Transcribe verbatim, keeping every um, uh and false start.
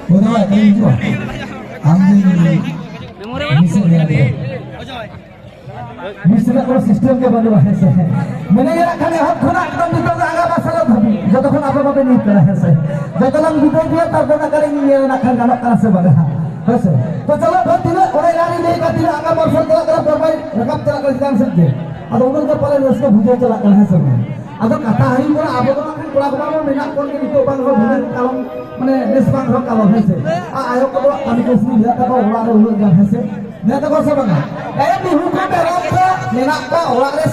ᱵᱚᱫᱚᱞ ᱟᱠᱟᱱ ᱦᱤᱡᱩᱜᱼᱟ᱾ ᱟᱢ ᱜᱮ ᱢᱤᱥ ᱨᱮᱭᱟᱜ ᱫᱚ᱾ ᱢᱤᱥ ᱨᱮᱱᱟᱜ ᱠᱳᱱᱳ system ᱜᱮ ᱵᱟᱹᱱᱩᱜᱼᱟ, ᱦᱮᱸ ᱥᱮ? ᱢᱮᱱᱮᱫ ᱠᱷᱟᱱ ᱮᱦᱚᱵ ᱠᱷᱚᱱᱟᱜ ᱮᱠᱫᱚᱢ ᱱᱤᱛᱚᱜ ᱫᱚ ᱟᱸᱜᱟ ᱢᱟᱨᱥᱟᱞ ᱫᱷᱟᱹᱵᱤᱡ ᱡᱚᱛᱚ ᱠᱷᱚᱱ ᱟᱯᱮ ᱵᱟᱯᱮ ᱧᱮᱞ ᱠᱟᱱᱟ, ᱦᱮᱸ ᱥᱮ? ᱡᱚᱛᱚ ᱞᱟᱝ ᱵᱤᱫᱟᱹᱭ ᱜᱮᱭᱟ, ᱛᱟᱨᱯᱚᱨ ᱱᱟᱜ ᱠᱷᱟᱱ ᱤᱧ ᱧᱮᱞ ᱱᱟᱜ ᱠᱷᱟᱱ ᱜᱟᱱᱚᱜ ᱠᱟᱱᱟ ᱥᱮ ᱵᱟᱝᱟ, ᱦᱮᱸ ᱥᱮ? ᱛᱚ ᱪᱚᱞᱚ ᱵᱷᱟᱹᱭ, ᱛᱤᱱᱟᱹᱜ ᱚᱱᱮ ᱮᱱᱟᱝ ᱤᱧ ᱞᱟᱹᱭ ᱠᱟᱜ, ᱛᱤᱱᱟᱹᱜ ᱟᱸᱜᱟ ᱢᱟᱨᱥᱟᱞ ᱪᱟᱞᱟᱜ ᱠᱟᱱᱟ, ᱯᱚᱨᱵᱟᱭ ᱨᱟᱠᱟᱵ ᱪᱟᱞᱟᱜ ᱠᱟᱱᱟ ᱪᱮᱛᱟᱱ ᱥᱮᱫ ᱜᱮ᱾ ᱟᱫᱚ ᱩᱱᱟᱹᱜ ᱫᱚ ᱯᱟᱞᱮ ᱨᱟᱹᱥᱠᱟᱹ ᱵᱩᱡᱷᱟᱹᱣ ᱪᱟᱞᱟᱜ ᱠᱟᱱᱟ, ᱦᱮᱸ ᱥᱮ ᱵᱟᱝ? ᱟᱫᱚ ᱠᱟᱛᱷᱟ ᱦᱩᱭᱩᱜ ᱠᱟᱱᱟ, ᱟᱵᱚ ᱫᱚ ᱱᱟᱜ ᱠᱷᱟᱱ ᱠᱚᱲᱟ ᱠᱚᱢᱟ ᱵᱚᱱ ᱢᱮᱱᱟᱜ ᱵᱚᱱ ᱜᱮ, ᱱᱤᱛᱚᱜ ᱵᱟᱝ ᱨᱮᱦᱚᱸ ᱫᱷᱤᱱᱟᱹᱝ ᱠᱟᱞᱚᱢ, ᱢᱟᱱᱮ ᱱᱮᱥ ᱵᱟᱝ ᱨᱮᱦᱚᱸ ᱠᱟᱞᱚᱢ, ᱦᱮᱸ ᱥᱮ? ᱟᱨ ᱟᱭᱳ ᱠᱚᱫᱚ ᱠᱟᱹᱢᱤ ᱠᱟᱹᱥᱱᱤ ᱢᱮᱱᱟᱜ ᱛᱟᱠᱚᱣᱟ ᱚᱲᱟᱜ ᱨᱮ ᱩᱱᱟᱹᱜ ᱜᱟᱱ, ᱦᱮᱸ ᱥᱮ? ᱢᱮᱱᱟᱜ ᱛᱟᱠᱚᱣᱟ ᱥᱮ ᱵᱟᱝᱟ? ᱮ, ᱢᱤᱦᱩ ᱠᱚ ᱢᱮᱨᱚᱢ ᱠᱚ ᱢᱮᱱᱟᱜ ᱠᱚᱣᱟ ᱚᱲᱟᱜ ᱨᱮ᱾